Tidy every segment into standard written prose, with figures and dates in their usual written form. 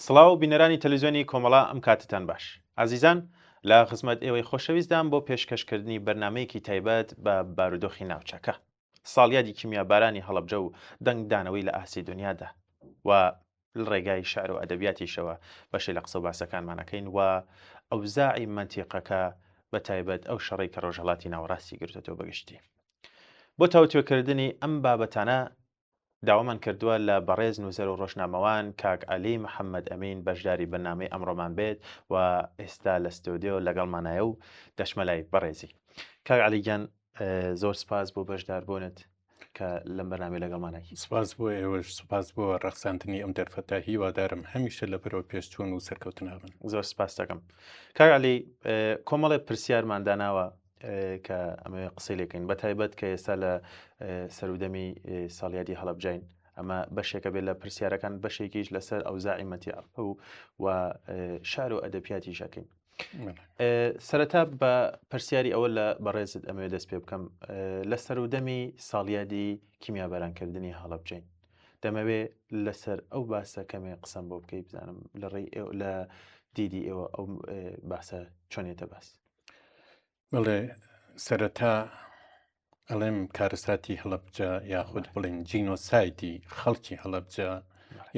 سڵاو بینەرانی تەلەڤیزیۆنی کۆمەڵە ئەم کاتتان باش ئازیزان لە خزمەت ئێوەی خۆشەویستدام بۆ پێشکەشکردنی بەرنمەیەکی تایبەت بە بارودۆخی ناوچەکە ساڵیادی کیمیابارانی هەڵەبجە و دەنگدانەوەی لە ئاستی دنیادا و لە ڕێگای شعر و ئەدەبیاتیشەوە بەشێ لە قسە و باسەکانمان ئەکەین و ئەوزاعی مەنتیقەکە بە تایبەت ئەو شەڕەی کە ڕۆژهەڵاتی ناوەڕاستی گرتۆتەوە بەگشتی. بۆ تاوتوێکردنی ئەم بابەتانە داوامان کردووە لە بەڕێز نووسەر و ڕۆژنامەوان کاک عەلی محەممەد ئەمین بەشداری بەرنامەی ئەمڕۆمان بێت و ئێستا لە ستۆدیۆ لەگەڵمانایە و دەچمە لای بەڕێزی. کاک عەلی گیان زۆر سپاس بۆ بەشداربوونت کە لەم بەرنامەی لەگەڵماناکی. سپاس بۆ ئێوەش، سپاس بۆ ڕەخساندنی ئەم دەرفەتە، هیوادارم هەمیشە لە بەرەو پێشچوون و سەرکەوتنا بن. زۆر سپاس دەکەم. کاک عەلی کۆمەڵێ پرسیارمان داناوە کە ئەمەوێ قسەی لێکەین بە تایبەت کە ئێستا لە سەرودەمی ساڵیادی هەڵەبجەین ئەمە بەشێکە بێت لە پرسیارەکان بەشێکیش لەسەر ئەوزاعی مەتیع و شعر و ئەدەبیاتیش ئەکەین. سەرەتا بە پرسیاری ئەوە لە بەڕێزت ئەمەوێ دەست پێ بکەم لە سەرودەمی ساڵیادی کیمیابارانکردنی هەڵەبجەین دەمەوێ لەسەر ئەو باسە کەمێ قسەم بۆ بکەی بزانم لە ڕێی لە دیدی ئێوە ئەو باسە چۆنێتە باس. بەڵێ سەرەتا ئەڵێم کارەساتی هەڵەبجە یاخود بڵین جینۆسایدی خەڵکی هەڵەبجە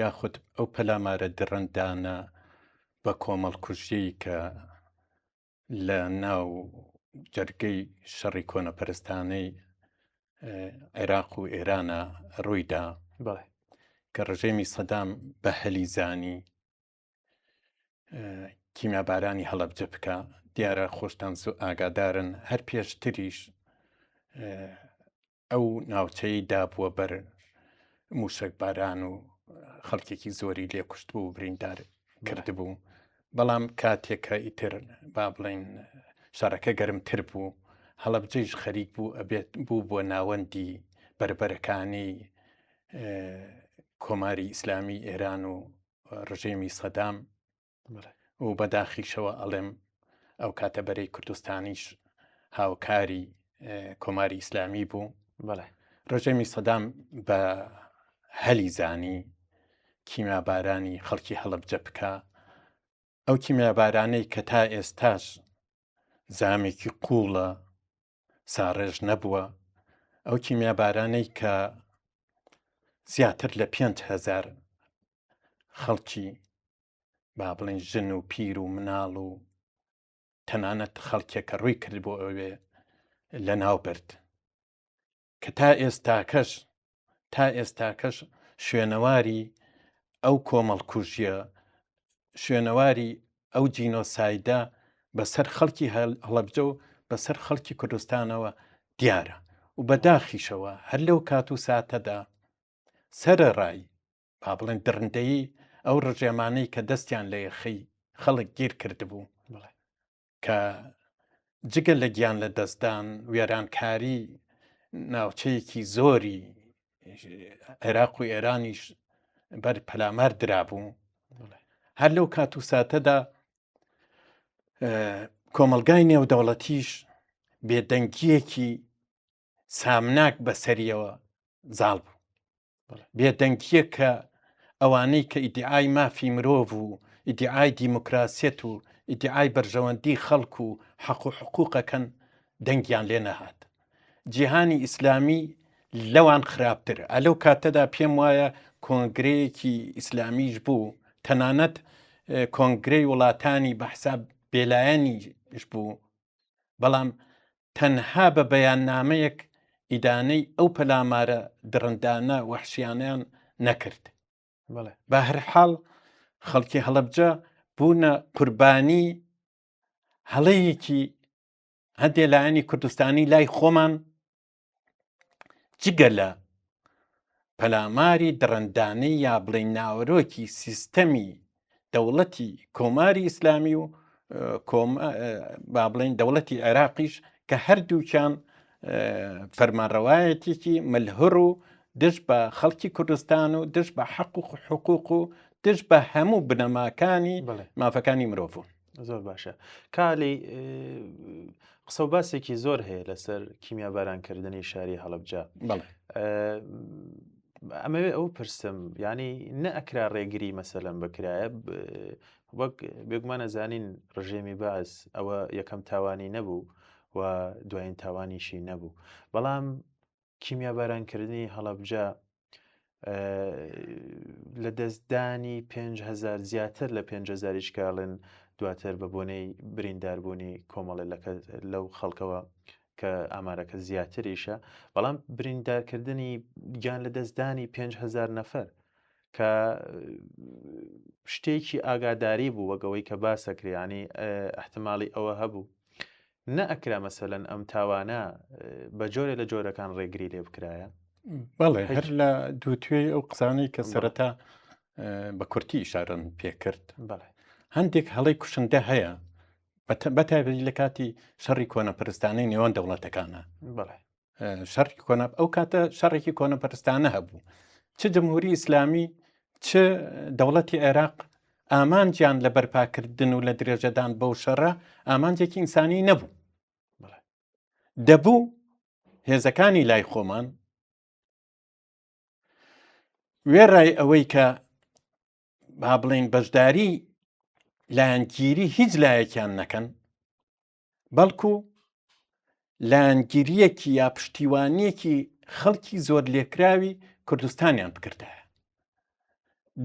یاخود ئەو پەلامارە دڕندانە بە کۆمەڵکوژیی کە لە ناو جەرگەی شەڕی کۆنەپەرستانەی عێراق و ئێرانە ڕوویدا کە ڕژێمی سەدام بە هەلی زانی کیمیابارانی هەڵەبجە بکە دیارە خۆشتان زۆ ئاگادارن هەر پێشتریش ئەو ناوچەی دابووە بەر موشەکباران و خەڵکێکی زۆری لێ کوشت بوو و بریندار کردبوو بەڵام کاتێک کە ئیتر با بڵین شەڕەکە گەرمتر بوو هەڵەبجەیش خەریک بوو ئەبێت بوو بۆ ناوەندی بەربەرەکانی کۆماری ئیسلامی ئێران و ڕژێمی سەدام و بەداخیشەوە ئەڵێم ئەو کاتە بەرەی کوردستانیش هاوکاری کۆماری ئیسلامی بوو ڕژێمی سەدام بە هەلی زانی کیمیابارانی خەڵکی هەڵەبجە بکە ئەو کیمیابارانەی کە تا ئێستاش زامێکی قوڵە ساڕێژ نەبووە ئەو کیمیابارانەی کە زیاتر لە 5هزار خەڵکی با بڵین ژن و پیر و مناڵ و تەنانەت خەڵکێک کە ڕووی کرد بۆ ئەوێ لە ناو برد کە تا ئێستاکەش تا ئێستاکەش شوێنەواری ئەو کۆمەڵکوژیە شوێنەواری ئەو جینۆسایدە بەسەر خەڵکی هەڵەبجە و بەسەر خەڵکی کوردستانەوە دیارە و بەداخیشەوە هەر لەو کات و ساتەدا سەرەڕای با بڵێن دڕندەیی ئەو ڕژێمانەی کە دەستیان لە یەخەی خەڵک گیر کردبوو کە جگە لە گیان لە دەستدان وێرانکاری ناوچەیەکی زۆری عێراق و ئێرانیش بەر پەلامار درابوو هەر لەو کات و ساتەدا کۆمەلگای نێودەوڵەتیش بێدەنگیەکی سامناک بەسەریەوە زاڵ بوو بێدەنگییەک کە ئەوانەی کە ئیدیعای مافی مرۆڤ و ئیدیعای دیموکراسیەت و ئیدیعای بەرژەوەندی خەڵک و حەق و حقوقەکەن دەنگیان لێ نەهات. جیهانی ئیسلامی لەوان خراپتر. ئە لەو کاتەدا پێم وایە کۆنگرەیەکی ئیسلامیش بوو، تەنانەت کۆنگرەی وڵاتانی بە حساب بێلایەنیش بوو، بەڵام تەنها بە بەیاننامەیەک ئیدانەی ئەو پەلامارە دڕندانە وەحشیانەیان نەکرد. بە هەر حاڵ خەڵکی هەڵەبجە بوونە قوربانی هەڵەیەکی هەندێ لایەنی کوردستانی لای خۆمان جگە لە پەلاماری دڕندانەی یا بڵێین ناوەرۆکی سیستەمی دەوڵەتی کۆماری ئیسلامی و با بڵێین دەوڵەتی عێراقیش کە هەردووکیان فەرمانڕەوایەتێکی ملهڕ و دژ بە خەڵکی کوردستان و دژ بە حەق و حقوق و دژ بە هەموو بنەماکانی مافەکانی مرۆڤ بوون. زۆر باشە کالی قسە و باسێکی زۆر هەیە لەسەر کیمیابارانکردنی شاری هەڵەبجە. ئەمەوێ ئەو پرسم ینی نەئەکرا ڕێگری مەسەلەن بکرایە وەک بێگومان ئەزانین ڕژێمی بەعس ئەوە یەکەم تاوانی نەبوو و دوایین تاوانیشی نەبوو بەڵام کیمیابارانکردنی هەڵەبجە لە دەستدانی 5هزار زیاتر لە 5هزاریش کاڵێن دواتر بە بۆنەی برینداربوونی کۆمەڵێ لەو خەڵکەوە کە ئامارەکە زیاتریشە بەڵام بریندارکردنی گیان لە دەستدانی 5هزار نەفەر کە شتێکی ئاگاداری بوو وەک ئەوەی کە باسەکرێ ینی احتمالی ئەوە هەبوو نەئەکرا مەسەلەن ئەم تاوانە بە جۆرێ لە جۆرەکان ڕێگری لێ بکرایە؟ بەڵێ هەر لە دووتوێی ئەو قسانەی کە سەرەتا بە کورتی ئیشارەم پێکرد هەندێک هەڵەی کوشندە هەیە بە تایبەتی لە کاتی شەڕی کۆنەپەرستانەی نێوان دەوڵەتەکانە شەڕی کۆنە ئەو کاتە شەڕێکی کۆنەپەرستانە هەبوو چ جمهوری ئیسلامی چ دەوڵەتی عێراق ئامانجیان لە بەرپاکردن و لە درێژەدان بەو شەڕە ئامانجێکی ئینسانی نەبوو دەبوو هێزەکانی لای خۆمان وێڕای ئەوەی کە با بڵین بەشداری لایەنگیری هیچ لایەکیان نەکەن بەڵکو لایەنگیریەکی یا پشتیوانیەکی خەڵکی زۆر لێکراوی کوردستانیان بکردایە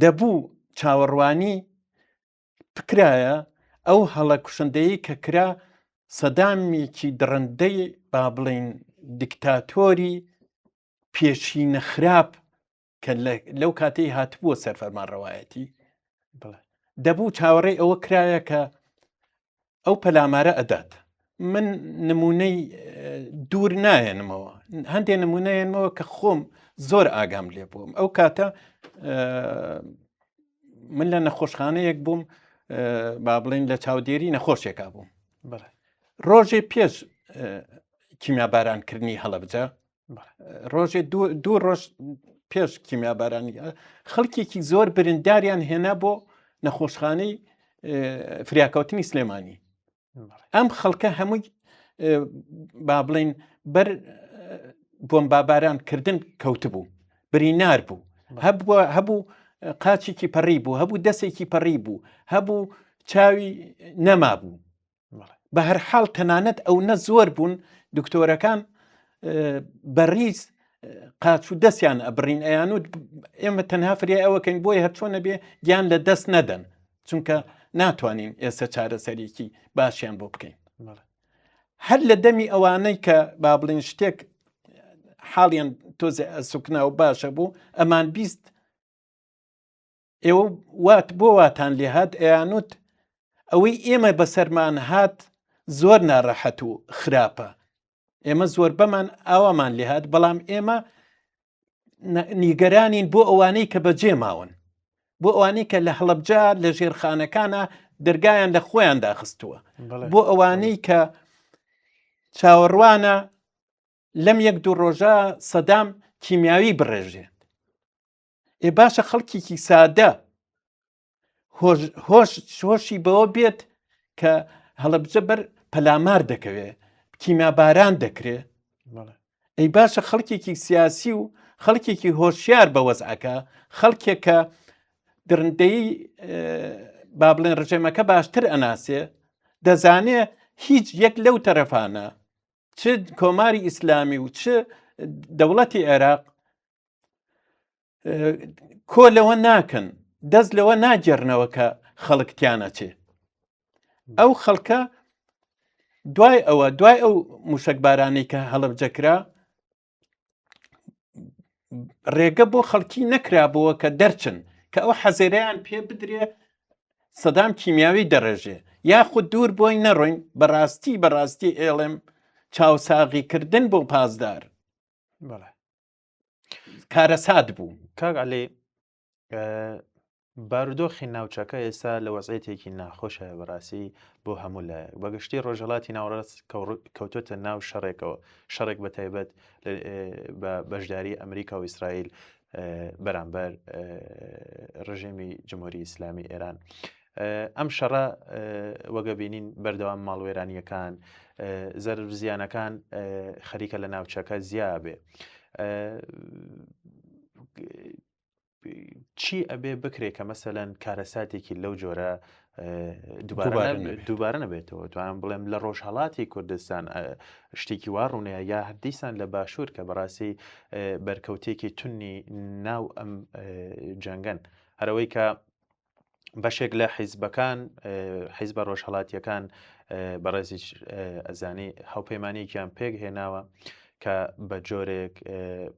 دەبوو چاوەڕوانی بکرایە ئەو هەڵە کوشندەیە کە کرا سەدامێکی دڕندەی با بڵین دیکتاتۆری پێشینە خراپ کە لەو کاتەی هاتبووە سەر فەرمانڕەوایەتی دەبوو چاوەڕێی ئەوە کرایە کە ئەو پەلامارە ئەدات من نمونەی دوور نایەنمەوە هەندێک نمونەیەنمەوە کە خۆم زۆر ئاگام لێ بووم ئەو کاتە من لە نەخۆشخانەیەک بووم با بڵین لە چاودێری نەخۆشێکا بووم ڕۆژێ پێش کیمیابارانکردنی هەڵەبجە ڕۆژێ دوو ڕۆژ پێش کیمیابارانی خەڵکێکی زۆر برینداریان هێنا بۆ نەخۆشخانەی فریاکەوتنی سلێمانی ئەم خەڵکە هەمووی با بڵین بەر بۆمباباران کردن کەوتبوو برینار بوو هەبووە هەبوو قاچێکی پەڕی بوو هەبوو دەستێکی پەڕی بوو هەبوو چاوی نەمابوو بە هەر حاڵ تەنانەت ئەو نە زۆر بوون دکتۆرەکان بەڕیز قاچ و دەستیان ئەبڕین ئەیانوت ئێمە تەنها فریای ئەوەکەین بۆی هەرچۆنە بێ گیان لە دەست نەدەن چونکە ناتوانین ئێستا چارەسەرێکی باشیان بۆ بکەین هەر لە دەمی ئەوانەی کە با بڵین شتێک حاڵیان تۆزێ ئەسوکنا و باشە بوو ئەمان 20 ئێوە وات بۆ واتان لێهات ئەیانوت ئەوەی ئێمە بەسەرمان هات زۆر ناڕەحەت و خراپە ئێمە زۆربەمان ئاوامان لێهات بەڵام ئێمە نیگەرانین بۆ ئەوانەی کە بەجێ ماون بۆ ئەوانەی کە لە هەڵەبجە لە ژێرخانەکانە دەرگایان لە خۆیان داخستووە بۆ ئەوانەی کە چاوەڕوانە لەم یەک دوو ڕۆژە سەدام کیمیاوی بڕێژێت ئێ باشە خەڵکێکی سادە هۆش هۆشی بەوە بێت کە هەڵەبجە بەر پەلامار دەکەوێ کیمیاباران دەکرێ ئەی باشە خەڵکێکی سیاسی و خەڵکێکی هۆشیار بە وەزعەکە خەڵکێک کە درندەی با بڵێن ڕژێمەکە باشتر ئەناسێ دەزانێ هیچ یەک لەو تەرەفانە چ کۆماری ئیسلامی و چ دەوڵەتی عێراق کۆ لەوە ناکەن دەست لەوە ناگەرنەوە کە خەڵک تیانەچێ ئەو خەڵکە دوای ئەوە دوای ئەو موشکبارانەی کە هەڵبجە کرا ڕێگە بۆ خەڵکی نەکرابووە کە دەرچن کە ئەو حەزێرەیان پێ بدرێ سەدام کیمیاوی دەڕێژێ یاخود دوور بۆی نەڕۆین بەڕاستی بەڕاستی ئێڵێم چاوساغیکردن بۆ پاسدار کارەسات بوو. کاک عەلی بارودۆخی ناوچەکە ئێستا لە وەزعیەتێکی ناخۆشە بەڕاستی بۆ هەموو لایەک بەگشتی ڕۆژهڵاتی ناوەڕاست کەوتۆتە ناو شەڕێکەوە شەڕێک بە تایبەت بە بەشداری ئەمریکا و ئیسرائیل بەرامبەر ڕژێمی جمهوری ئیسلامی ئێران. ئەم شەڕە وەگە بینین بەردەوام ماڵوێرانیەکان زەرر زیانەکان خەریکە لە ناوچەکە زیا بێ. چی ئەبێ بکرێ کە مەسەلەن کارەساتێکی لەو جۆرە دووبارە نەبێتەوە توانم بڵێم لە ڕۆژهڵاتی کوردستان شتێکی وا ڕوونەیە یا هەردیسان لە باشوور کە بەڕاستی بەرکەوتێکی تونی ناو ئەم جەنگەن هەرەوەی کە بەشێک لە حیزبەکان حیزبە ڕۆژهڵاتیەکان بەڕێزیش ئەزانی هاوپەیمانێکیان پێک هێناوە کە بە جۆرێک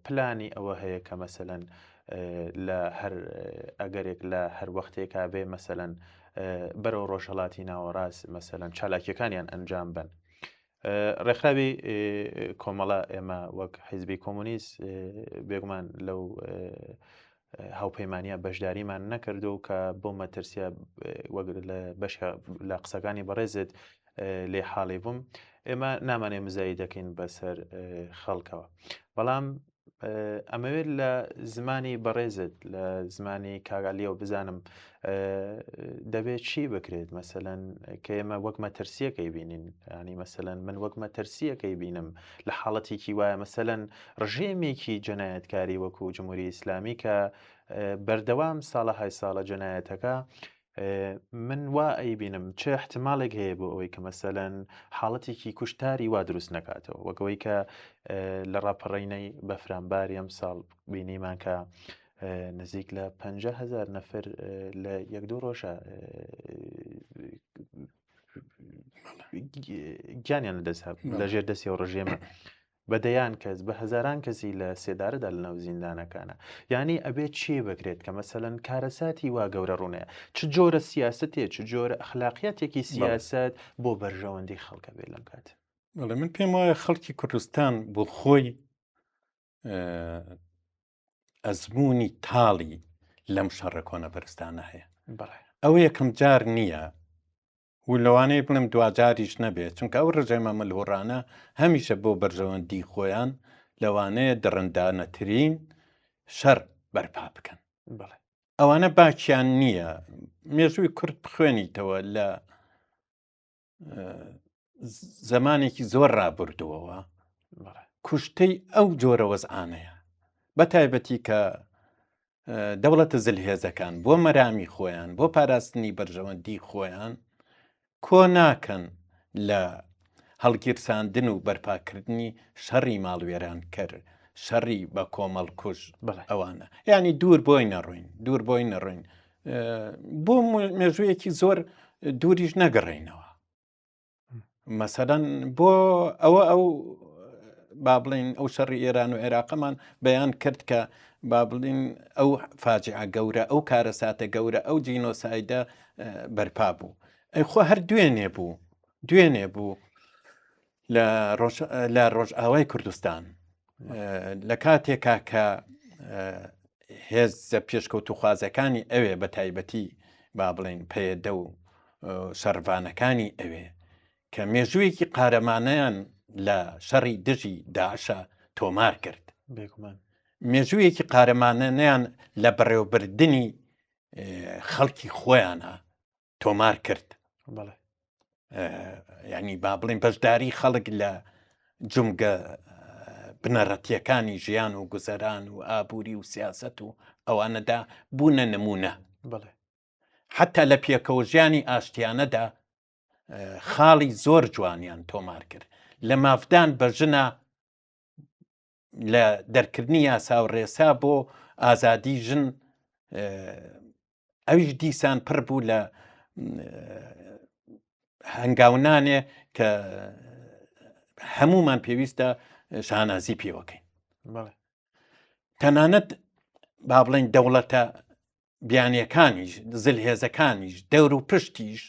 پلانی ئەوە هەیە کە مەسەەن لە هەر ئەگەرێک لە هەر وەختێکا بێ مەسەەن بەرەو ڕۆژهڵاتی ناوەڕاست مەسەەن چالاکیەکانیان ئەنجام بن ڕێکخراوی کۆمەڵە ئێمە وەک حیزبی کۆمۆنیست بێگومان لەو هاوپەیمانە بەشداریمان نەکردو کە بۆ مەترسیە وەک لە بەش لە قسەکانی بەڕێزت لێ حاڵی بووم ئێمە نامانێ مزایی دەکەین بەسەر خەڵکەوە بەڵام ئەمەوێت لە زمانی بەڕێزت لە زمانی کاگالیەوە بزانم دەبێت چی بکرێت مەسەەن کە ئێمە وەک مەترسیەکەی بینین ینی مەسەەن من وەک مەترسیەکەی بینم لە حاڵەتێکی وایە مەسەەن ڕژێمێکی جەنایەتکاری وەکو جمهوری ئیسلامی کە بەردەوام ساڵەهای ساڵە جەنایەتەکە من وا ئەیبینم چ احتمالێک هەیە بۆ ئەوەی کە مەسەلەن حاڵەتێکی کوشتاری وا دروست نەکاتەوە وەک ئەوەی کە لە ڕاپەڕینەی بەفرانباری ئەم ساڵ بینیمان کە نزیک لە 500هزار نەفر لە یەک دوو ڕۆژە گیانیان لەدەست لە ژێر دەستی و ڕژێمە بە دەیان کەس بە هەزاران کەسی لە سێدارەدا لە ناو زیندانەکانە یانی ئەبێت چی بکرێت کە مەسەلەن کارەساتی وا گەورە ڕوونەیە چ جۆرە سیاستێ چ جۆرە ئەخلاقیاتێکی سیاست بۆ بەرژەوەندی خەڵکە بێت لەم کات بەڵێ من پێم وایە خەڵکی کوردستان بۆ خۆی ئەزمموی تاڵی لەم شەڕە کۆنەپەرستانە هەیە ئەوە یەکەم جار نییە و لەوانەیە بڵێم دواجاریش نەبێت، چونکە ئەو ڕژێمە ملهوڕانە هەمیشە بۆ بەرژەوەندی خۆیان لەوانەیە دڕندانەترین شەڕ بەرپا بکەن. ئەوانە باکیان نییە. مێژووی کورد بخوێنیتەوە لە زمانێکی زۆر ڕابردووەوە کوشتەی ئەو جۆرە وەزعانەیە بە تایبەتی کە دەوڵەتە زلهێزەکان بۆ مەرامی خۆیان بۆ پاراستنی بەرژەوەندی خۆیان کۆ ناکەن لە هەڵگیرساندن و بەرپاکردنی شەڕی ماڵوێرانکەر شەڕی بە کۆمەڵ کوژ ئەوانە ینی دوور بۆی نەڕۆین دوور بۆی نەڕۆین بۆ مێژوویەکی زۆر دووریش نەگەڕێینەوە مەسەلەن بۆ ئەوە ئەو با بڵین ئەو شەڕی ئێران و عێراقەمان بەیان کرد کە با بڵین ئەو فاجعە گەورە ئەو کارەساتە گەورە ئەو جینۆسایدە بەرپا بوو ئەی خۆ هەر دوێنێ بوو دوێنێ بوو لە ڕۆژئاوای کوردستان لە کاتێکا کە هێزە پێشکەوتوخوازەکانی ئەوێ بە تایبەتی با بڵین پەیەدە و شەڕڤانەکانی ئەوێ کە مێژوویەکی قارەمانیان لە شەڕی دژی داعشە تۆمار کرد بێگومان مێژوویەکی قارەمانەیان لە بەڕێوەبردننی خەڵکی خۆیانە تۆمار کرد ینی با بڵین بەشداری خەڵک لە جومگە بنەڕەتیەکانی ژیان و گوزەران و ئابووری و سیاست و ئەوانەدا بوونە نمونە حتا لە پێکەوە ژیانی ئاشتیانەدا خاڵی زۆر جوانیان تۆمار کرد لە مافدان بە ژنە لە دەرکردنی یاسا و ڕێسا بۆ ئازادی ژن ئەویش دیسان پڕ بوو لە هەنگاونانێ کە هەمومان پێویستە شانازی پێوەکەین تەنانەت با بڵین دەوڵەتە بیانیەکانیش زلهێزەکانیش دەور و پشتیش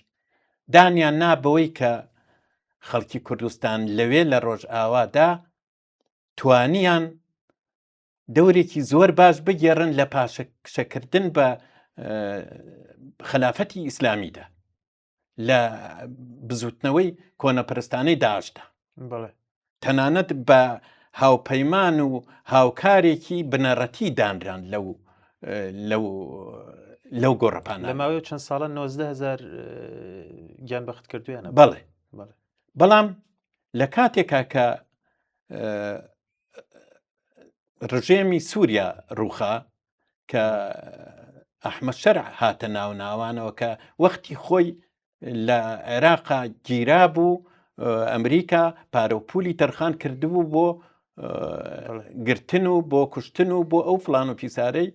دانیان نا بەوەی کە خەڵکی کوردستان لەوێ لە ڕۆژئاوادا توانیان دەورێکی زۆر باش بگێڕن لە پاشەکشەکردن بە خەلافەتی ئیسلامیدا لە بزوتنەوەی کۆنەپەرستانەی داعشدا تەنانەت بە هاوپەیمان و هاوکارێکی بنەڕەتی دانران لەو لەو لەو گۆڕەپانە لە ماوەی چەند ساڵە 19هزار گیان بەخت کردویانە بەڵێ بەڵام لە کاتێکا کە ڕژێمی سووریا ڕووخا کە ئەحمەد شەرع هاتە ناو ناوانەوە کە وەختی خۆی لە عێراقا گیرابوو ئەمریکا پارە و پولی تەرخان کردبوو بۆ گرتن و بۆ کوشتن و بۆ ئەو فلان و پیسارەی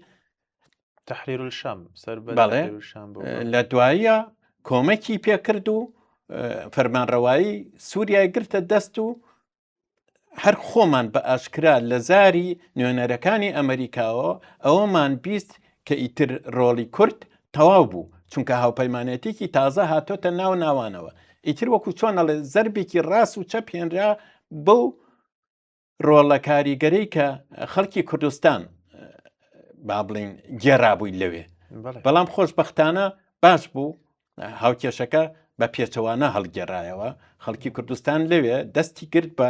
تحریر الشام سەر بەڵێ لە دواییە کۆمەکی پێکرد و فەرمانڕەوایی سووریای گرتە دەست و هەر خۆمان بە ئاشکرا لە زاری نوێنەرەکانی ئەمریکاوە ئەوەمان 20 کە ئیتر ڕۆڵی کورد تەواو بوو چونکە هاوپەیمانێتێکی تازە هاتۆتە ناو ناوانەوە ئیتر وەکو چۆن ئەڵێ زەربێکی ڕاست و چەپ هێنرا بەو ڕۆڵە کاریگەرەی کە خەڵکی کوردستان با بڵین گێرابووی لەوێ بەڵام خۆشببختانە باش بوو هاوکێشەکە بە پێچەوانە هەڵگێڕایەوە خەڵکی کوردستان لەوێ دەستی گرت بە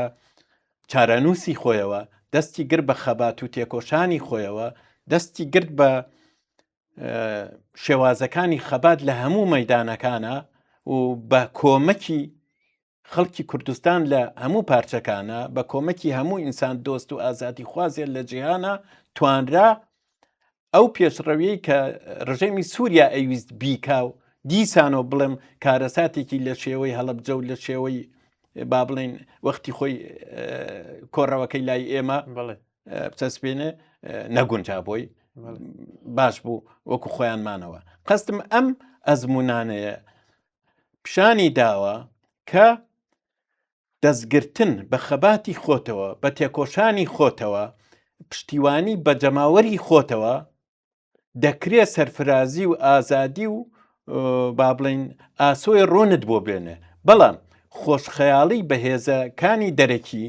چارەنووسی خۆیەوە دەستی گرت بە خەبات و تێکۆشانی خۆیەوە دەستی گرت بە شێوازەکانی خەبات لە هەموو مەدانەکانە و بە کۆمەکی خەڵکی کوردستان لە هەموو پارچەکانە بە کۆمەکی هەموو ئینسان دۆست و ئازادی خوازێ لە جیهانە توانرا ئەو پێشڕەویەی کە ڕژێمی سووریا ئەیویست بیکا و دیسانەوە بڵێم کارەساتێکی لە شێوەی هەڵەبجە و لە شێوەی با بڵین وەختی خۆی کۆڕەوەکەی لای ئێمە بچەسپێنێ نەگونجا بۆی باش بوو وەکو خۆیان مانەوە قەستم ئەم ئەزمونانەیە پیشانی داوە کە دەستگرتن بە خەباتی خۆتەوە، بە تێکۆشانی خۆتەوە، پشتیوانی بە جەماوەری خۆتەوە، دەکرێ سەرفرازی و ئازادی و با بڵین ئاسۆی ڕوونت بۆ بێنێ. بەڵام خۆشخەیاڵی بە هێزەکانی دەرەکی،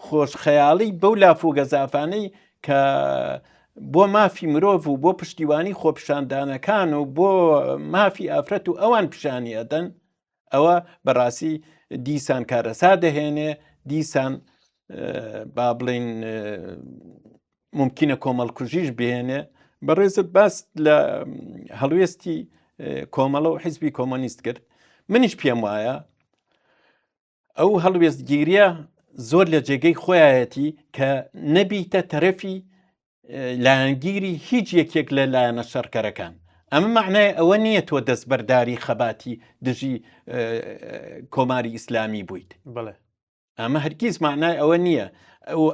خۆشخەیاڵی بەو لاف و گەزافانەی کە بۆ مافی مرۆڤ و بۆ پشتیوانی خۆپیشاندانەکان و بۆ مافی ئافرەت و ئەوان پیشانی ئەدەن، ئەوە بەڕاستی دیسان کارەسات دەهێنێ دیسان با بڵین ممکنە کۆمەڵکوژیش بهێنێ بەڕێزت باس لە هەڵوێستی کۆمەڵە و حیزبی کۆمۆنیست کرد منیش پێم وایە ئەو هەڵوێستگیریە زۆر لە جێگەی خۆیەتی کە نەبیتە تەرەفی لایەنگیری هیچ یەکێک لە لایەنە شەڕکەرەکان. ئەمە مەعنای ئەوە نییە تۆ دەستبەرداری خەباتی دژی کۆماری ئیسلامی بوویت. بەڵێ. ئەمە هەرگیز معنای ئەوە نییە.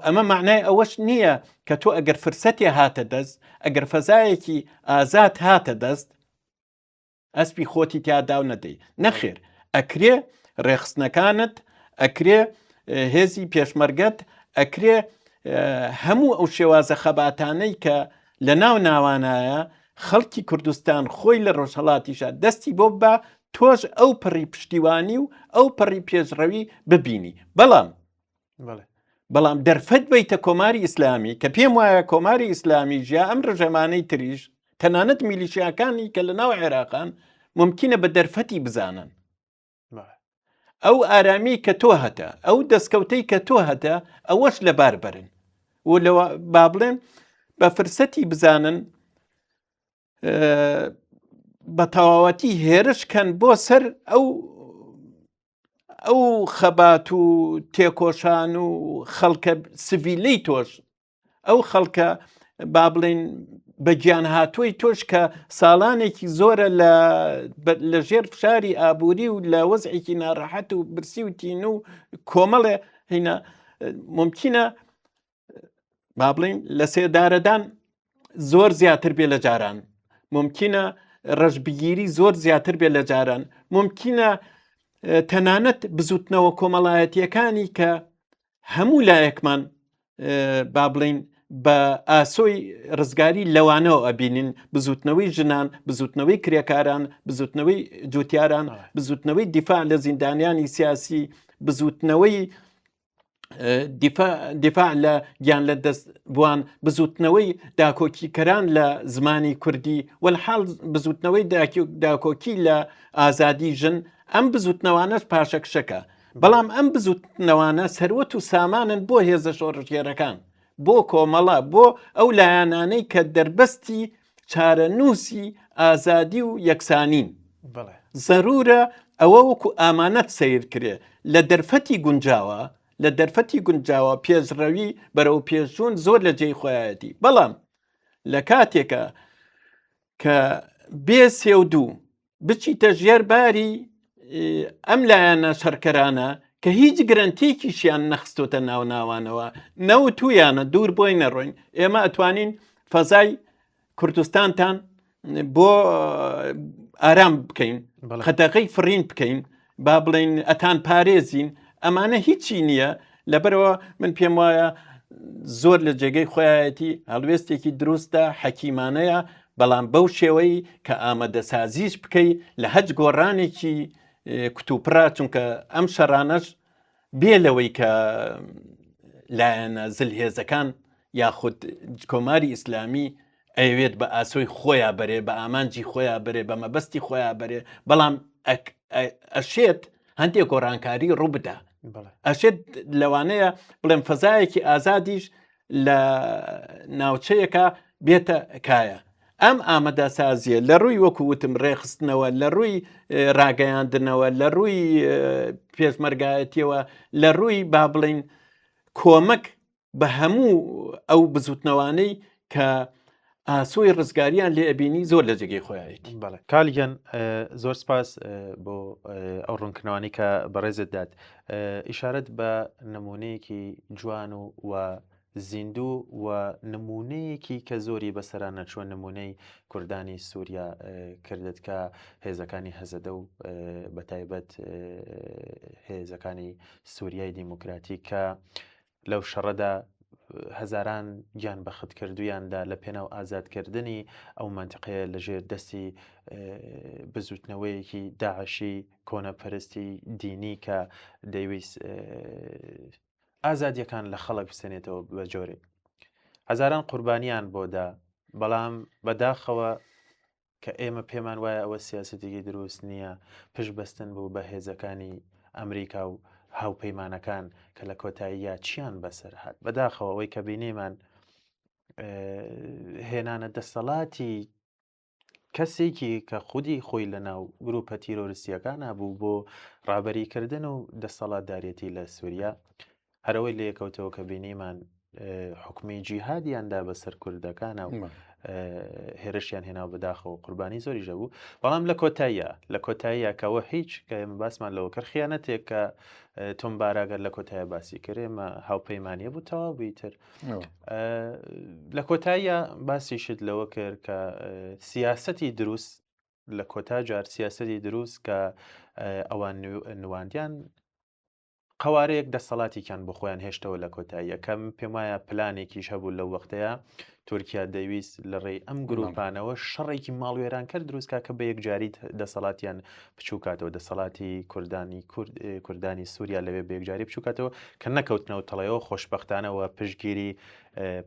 ئەمە معنای ئەوەش نییە کە تۆ ئەگەر فرسەتێ هاتە دەست، ئەگەر فەزایەکی ئازاد هاتە دەست، ئەسپی خۆتی تیا داو نەدەی نەخێر ئەکرێ ڕێخستنەکانت ئەکرێ هێزی پێشمەرگەت ئەکرێ هەموو ئەو شێوازە خەباتانەی کە لە ناو ناوانایە خەڵکی کوردستان خۆی لە ڕۆژهڵاتیشە دەستی بۆ بە تۆش ئەو پڕی پشتیوانی و ئەو پڕی پێشڕەوی ببینی بەڵام بەڵام دەرفەت بیتە کۆماری ئیسلامی کە پێم وایە کۆماری ئیسلامی ژیا ئەم ڕژێمانەی تریش تەنانەت میلیشیاکانی کە لە ناو عێراقان ممکنە بە دەرفەتی بزانن ئەو ئارامی کە تۆ هەتە ئەو دەستکەوتەی کە تۆ هەتە ئەوەش لەبار بەرن و لەوە با بڵێن بە فرسەتی بزانن بە تەواوەتی هێرش کەن بۆ سەر ئەو ئەو خەبات و تێکۆشان و خەڵکە سڤیلەی تۆش ئەو خەڵکە با بڵین بە گیان هاتووی تۆش کە ساڵانێکی زۆرە لە ژێر فشاری ئابووری و لە وەزعێکی ناڕەحەت و برسی و تین و کۆمەڵێ هینا ممکنە با بڵین لە سێدارەدان زۆر زیاتر بێ لە جاران ممکنە ڕەشبگیری زۆر زیاتر بێ لە جاران ممکنە تەنانەت بزوتنەوە کۆمەڵایەتیەکانی کە هەموو لایەکمان با بڵین بە ئاسۆی ڕزگاری لەوانەوە ئەبینین بزوتنەوەی ژنان بزوتنەوەی کرێکاران بزوتنەوەی جوتیاران بزوتنەوەی دیفاع لە زیندانیانی سیاسی بزوتنەوەی دیفاع لە گیان لە دەست بوان بزوتنەوەی داکۆکیکەران لە زمانی کوردی وەلحاڵ بزوتنەوەی داکۆکی لە ئازادی ژن ئەم بزوتنەوانەش پاشەکشەکە بەڵام ئەم بزوتنەوانە سەروەت و سامانن بۆ هێزە شۆڕشگێرەکان بۆ کۆمەڵە بۆ ئەو لایەنانەی کە دەربەستی چارەنووسی ئازادی و یەکسانین زەرورە ئەوە وەکو ئامانەت سەیر کرێ لە دەرفەتی گونجاوە لە دەرفەتی گونجاوە پێشڕەوی بەرەو پێشچوون زۆر لە جێی خۆیەتی بەڵام لە کاتێکە. کە بێ سێ و دوو بچیتە ژێر باری ئەم لایەنە شەرکەرانە کە هیچ گرنتێکیشیان نەخستۆتە ناو ناوانەوە نەوتویانە دوور بۆی نەڕۆین ئێمە ئەتوانین فەزای کوردستانتان بۆ ئارام بکەین قەدەغەی فڕین بکەین با بڵین ئەتان پارێزین ئەمانە هیچی نییە لەبەرەوە من پێم وایە زۆر لە جێگەی خۆیەتی هەڵوێستێکی دروستە حەکیمانەیە بەڵام بەو شێوەی کە ئامادەسازیش بکەی لە هەچ گۆڕانێکی کوتوپڕە چونکە ئەم شەڕانەش بێ لەوەی کە لایەنە زلهێزەکان یاخود کۆماری ئیسلامی ئەیەوێت بە ئاسۆی خۆیان بەرێ بە ئامانجی خۆیان بەرێ بە مەبەستی خۆیان بەرێ بەڵام ئەشێت هەندێک گۆڕانکاری ڕووبدا ئەشێت لەوانەیە بڵێم فەزایەکی ئازادیش لە ناوچەیەکە بێتە کایە ئەم ئامادەسازیە لە ڕووی وەکو وتم ڕێخستنەوە لە ڕووی ڕاگەیاندنەوە لە ڕووی پێشمەرگایەتیەوە لە ڕووی با بڵین کۆمەک بە هەموو ئەو بزوتنەوانەی کە ئاسۆی ڕزگاریان لێ ئەبینی زۆر لە جێگەی خۆیانێتی بەڵێ کالیگەن زۆر سپاس بۆ ئەو ڕوونکردنەوەی کە بەڕێزت دات ئیشارەت بە نمونەیەکی جوان و و زیندوو و نمونەیەکی کە زۆری بەسەرا نەچووە نمونەی کوردانی سووریا کردت کە هێزەکانی هەزەدە و بەتایبەت هێزەکانی سووریای دیموکراتی کە لەو شەڕەدا هەزاران گیان بەختکردوویاندا لە پێناو ئازادکردنی ئەو مەنتقەیە لە ژێر دەستی بزوتنەوەیەکی داعشی کۆنەپەرستی دینی کە دەیویست ئازادیەکان لە خەڵک بسێنێتەوە بە جۆرێک هەزاران قوربانیان بۆدا بەڵام بەداخەوە کە ئێمە پێمان وایە ئەوە سیاسەتێکی دروست نییە، پشت بەستن بوو بە هێزەکانی ئەمریکا و هاوپەیمانەکان کە لە کۆتاییە چیان بەسەر هات. بەداخەوە ئەوەی کە بینیمان هێنانە دەسەڵاتی کەسێکی کە خودی خۆی لە ناو گروپە تیرۆریستیەکانە بوو بۆ ڕابەریکردن و دەسەڵاتدارێتی لە سووریا هەرەوەی لێکەوتەوە کە بینیمان حکومی جیهادیان دا بەسەر کوردەکانە و هێرشیان هێنا بەداخەوە قوربانی زۆری ژەبوو بەڵام لە کۆتاییە لە کۆتاییە کەەوە هیچ کە ئێمە باسمان لەوە کرد خیانەتێک کە تۆم باراگەر لە کۆتایە باسی کرد ئێمە هاوپەیمانە بوو تەواو بیتر لە کۆتاییە باسیشت لەوە کرد کە سیاستی دروست لە کۆتا جار سیاستی دروست کە ئەوان نواندیان قەوارەیەک دەسەڵاتێکیان بۆ خۆیان هێشتەوە لە کۆتایی یەکەم پێم وایە پلانێکیش هەبوو لەو وەختەیە تورکیا دەیویست لە ڕێی ئەم گروپانەوە شەڕێکی ماڵوێرانکەر دروستکا کە بە یەکجاری دەسەڵاتیان بچووکاتەوە دەسەڵاتی کوردانی کورد کوردانی سووریا لەوێ بە یەکجاری بچووکاتەوە کە نەکەوتنەوە تەڵەوە خۆشببختانەوە پشتگیری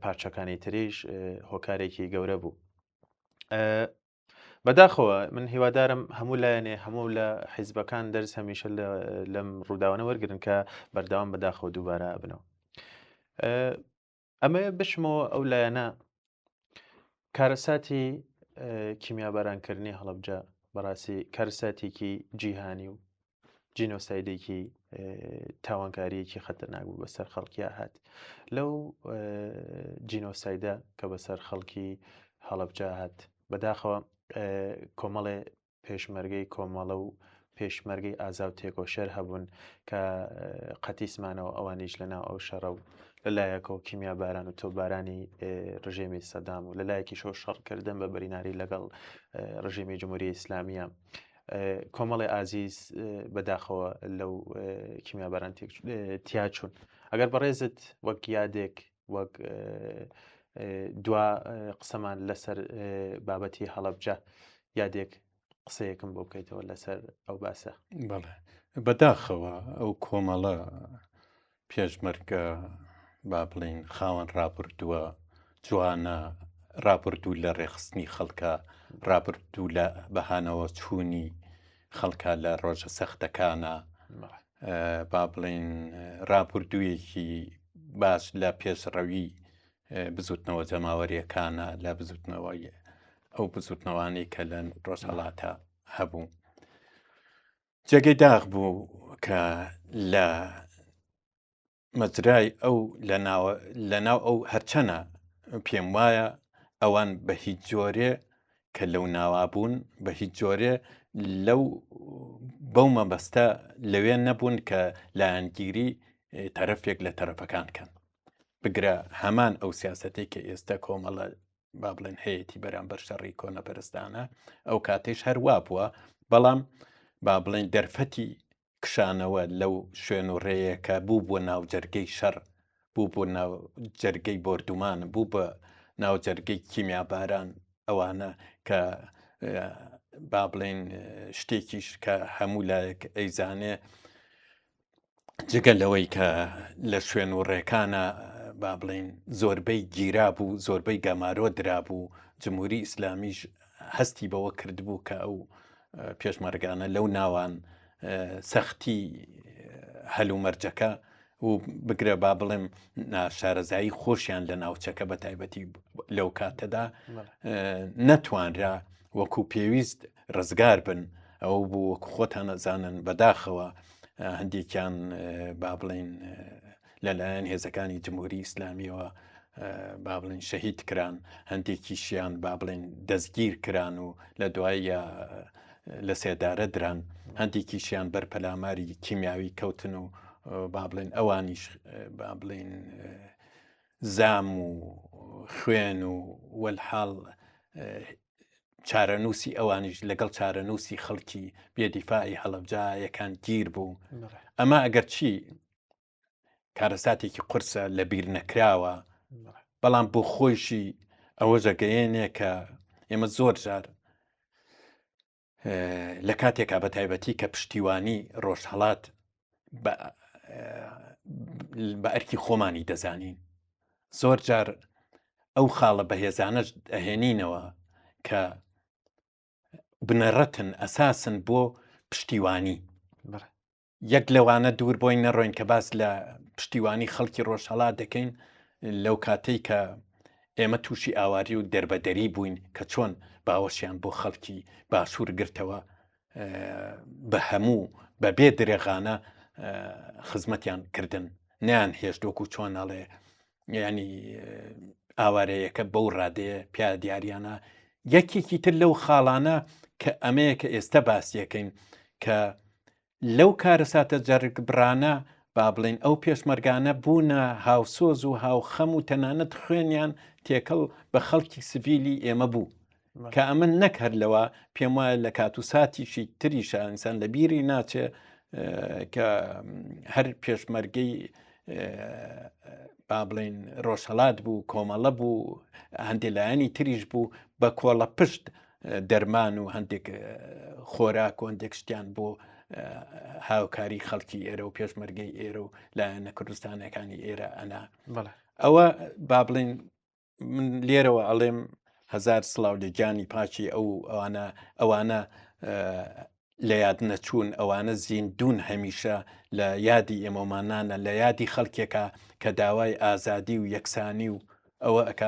پارچەکانی تریش هۆکارێکی گەورە بوو. بەداخەوە من هیوادارم هەموو لایەنێ هەموو لە حیزبەکان دەرس هەمیشە لەم ڕووداوانە وەرگن کە بەردەوام بەداخەوە دووبارە بنەوە ئەمە بچمەوە ئەو لایەنە کارەساتی کیمیابارانکردنی هەڵبجە بەڕاستی کارساتێکی جیهانی و جینۆسایدێکی تاوانکاریەکی خەتەرناک بوو بەسەر خەڵکیا هات لەو جینۆسایدە کە بەسەر خەڵکی هەڵەبجە هات بەداخەوە کۆمەڵێ پێشمەرگەی کۆمەڵە و پێشمەرگەی ئازا و تێکۆشەر هەبوون کە قەتیسمانەوە ئەوانیش لەناو ئەو شەڕە و لەلایەکەوە کیمیا باران و تۆبارانی ڕژێمی سەدام و لەلایەکیشەوە شەڕکردن بە بەریناری لەگەڵ ڕژێمی جمهوری ئیسلامیە کۆمەڵی ئازیز بەداخەوە لەو کیمیاباران تیاچوون ئەگەر بەڕێزت وەک یادێک وەک دوا قسەمان لەسەر بابەتی هەڵەبجە یادێک قسەیەکم بۆ بکەیتەوە لەسەر ئەو باسە بەڵێ بەداخەوە ئەو کۆمەڵە پێشمەرگە با بڵین خاوەن ڕابردووە جوانە ڕابردوو لە ڕێخستنی خەڵکە ڕابردوو لە بەهانەوە چوونی خەڵکە لە ڕۆژە سەختەکانە با بڵین ڕابردوویەکی باش لە پێشڕەوی بزوتنەوە جەماوەریەکانە لە بزوتنەوەی ئەو بزوتنەوانەی کە لە ڕۆژهەڵاتە هەبوو جێگەی داخ بوو کە لە مەجرای ئەو لە ناو ئەو هەرچەنە پێم وایە ئەوان بە هیچ جۆرێ. کە لەو ناوا بوون بە هیچ جۆرێ لەو بەو مەبەستە لەوێ نەبوون کە لایەنگیری تەرەفێک لە تەرەفەکان کەن بگرە هەمان ئەو سیاسەتێک کە ئێستا کۆمەڵە با بڵێن هەیەی بەرامبەر شەڕی کۆنەپەرستانە ئەو کاتێش هەروا بووە بەڵام با بڵێن دەرفەتی کشانەوە لەو شوێن و ڕێیە کە بوو بووە ناوجەرگەی شەڕ، بوو بۆ ناوجەرگەی بۆردومان، بوو بە ناوجەرگەی کیمیاباران، ئەوانە کە با بڵێین شتێکیش کە هەموو لایەک ئەیزانێ جگە لەوەی کە لە شوێن و ڕێکانە با بڵین زۆربەی گیرا بوو زۆربەی گەمارۆ درابوو جمهوری ئیسلامیش هەستی بەوە کردبوو کە ئەو پێشمەرگانە لەو ناوان سەختی هەلومەرجەکە و بگرە با بڵێم ناشارەزایی خۆشیان لە ناوچەکە بە تایبەتی لەو کاتەدا نەتوانرا وەکو پێویست ڕزگار بن ئەو بوو وەکو خۆتان ئەزانن بەداخەوە هەندێکیان با بڵین لەلایەن هێزەکانی جمهوری ئیسلامیەوە با بڵێن شەهید کران هەندێکیشیان با بڵێن دەستگیر کران و لە دوایە لە سێدارە دران هەندێکیشیان بەر پەلاماری کیمیاوی کەوتن و با بڵێن ئەوانیش با بڵێن زام و خوێن و وەلحاڵ چارەنووسی ئەوانیش لەگەڵ چارەنووسی خەڵکی بێدیفاعی هەڵەبجە یەکان گیر بوو ئەمە ئەگەر چی کارەساتێکی قورسە لە بیر نەکراوە بەڵام بۆ خۆیشی ئەوە ژەگەیەنێ کە ئێمە زۆر جار لە کاتێکا بە تایبەتی کە پشتیوانی ڕۆژهڵات بە ئەرکی خۆمانی دەزانین زۆر جار ئەو خاڵە بەهێزانەش ئەهێنینەوە کە بنەڕەتن ئەساسن بۆ پشتیوانی یەک لەوانە دوور بۆی نەڕۆین کە باس لە پشتیوانی خەڵکی ڕۆژهەڵات دەکەین لەو کاتەی کە ئێمە تووشی ئاواری و دەربەدەری بووین کە چۆن باوەشیان بۆ خەڵکی باشوور گرتەوە بە هەموو بە بێ درێغانە خزمەتیان کردن نیان هێشت وەکو چۆن ئەڵێ ینی ئاوارەیەکە بەو ڕادەیە پیا دیاریانە یەکێکی تر لەو خاڵانە کە ئەمەیە کە ئێستا باسیەکەین کە لەو کارەساتە جەرگبڕانە با بڵێین ئەو پێشمەرگانە بوونە هاوسۆز و هاوخەم و تەنانەت خوێنیان تێکەڵ بە خەڵکی سڤیلی ئێمە بوو کە ئەمە نەک هەر لەوە پێم وایە لە کات و ساتیشی تریشە ئینسان لە بیری ناچێ کە هەر پێشمەرگەی با بڵین ڕۆژهەڵات بوو کۆمەڵە بوو هەندێک لایەنی تریش بوو بە کۆڵە پشت دەرمان و هەندێک خۆراک و هەندێک شتیان بۆ هاوکاری خەڵکی ئێرە و پێشمەرگەی ئێرە و لایەنە کوردستانەکانی ئێرە ئەنا ئەوە با بڵین من لێرەوە ئەڵێم هزار سڵاو لە گیانی پاکی ئەو ئەوانە ئەوانە لە یاد نەچوون ئەوانە زیندون هەمیشە لە یادی ئێمەمانانە لە یادی خەڵکێکە کە داوای ئازادی و یەکسانی و ئەوە ئەک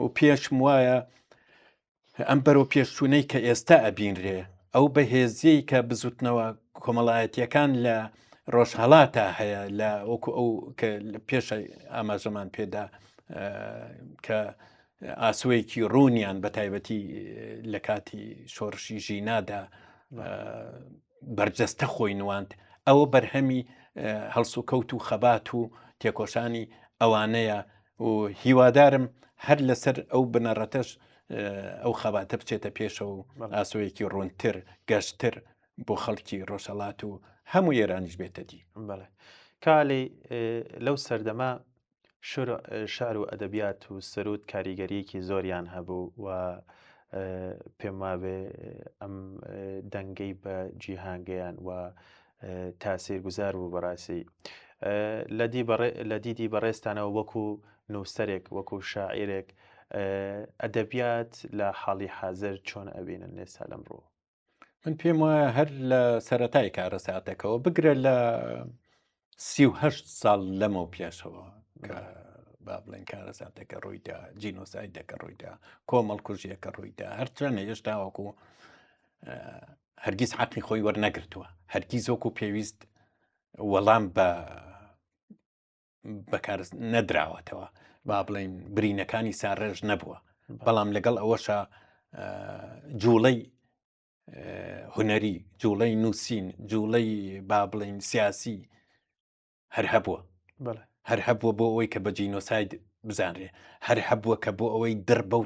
و پێشم وایە ئەم بەرەو پێشچوونەی کە ئێستا ئەبینرێ، ئەو بەهێزیەی کە بزوتنەوە کۆمەڵایەتیەکان لە ڕۆژهەڵاتا هەیە لە وەکو ئەو کە پێش ئاماژەمان پێدا کە ئاسۆیەکی ڕوونیان بە تایبەتی لە کاتی شۆڕشی ژینادا بەرجەستە خۆی نواند ئەوە بەرهەمی هەڵسوکەوت و خەبات و تێکۆشانی ئەوانەیە و هیوادارم هەر لەسەر ئەو بنەڕەتەش ئەو خەباتە بچێتە پێشەوە و ئاسۆیەکی ڕوونتر گەشتر بۆ خەڵکی ڕۆژهەڵات و هەموو ئێرانیش بێتە دی. بەڵێ کالی لەو سەردەمە شعر و ئەدەبیات و سرود کاریگەریەکی زۆریان هەبوو و پێم وابێ ئەم دەنگەی بە جیهانگەیان و تاسیرگوزار بوو بەڕاستی لە دیدی بەڕێزتانەوە وەکو نووسەرێک وەکو شاعیرێک ئەدەبیات لە حاڵی حازر چۆن ئەبینن ئێستا لەم ڕوو؟ من پێم وایە هەر لە سەتای کارەساتەکەەوە بگرە لە 38 ساڵ لەمەو پێشەوە کە با بڵێن کارەساتەکە ڕوویدا جینۆسایدەکە ڕوویدا کۆمەڵ کوژیەکە ڕوویدا هەرچەنە هێشتا وەکو هەرگیز حەقی خۆی وەرنەگرتووە هەرگیز وەکو پێویست وەڵام بە بەکار نەدراوەتەوە با بڵین برینەکانی ساڕێژ نەبووە بەڵام لەگەڵ ئەوەشە جوڵەی هونەری، جوڵەی نووسین، جوڵەی با بڵێین سیاسی هەر هەبووە. هەر هەبووە بۆ ئەوەی کە بە جینۆساید بزانرێ، هەر هەبووە کە بۆ ئەوەی دڕ بەو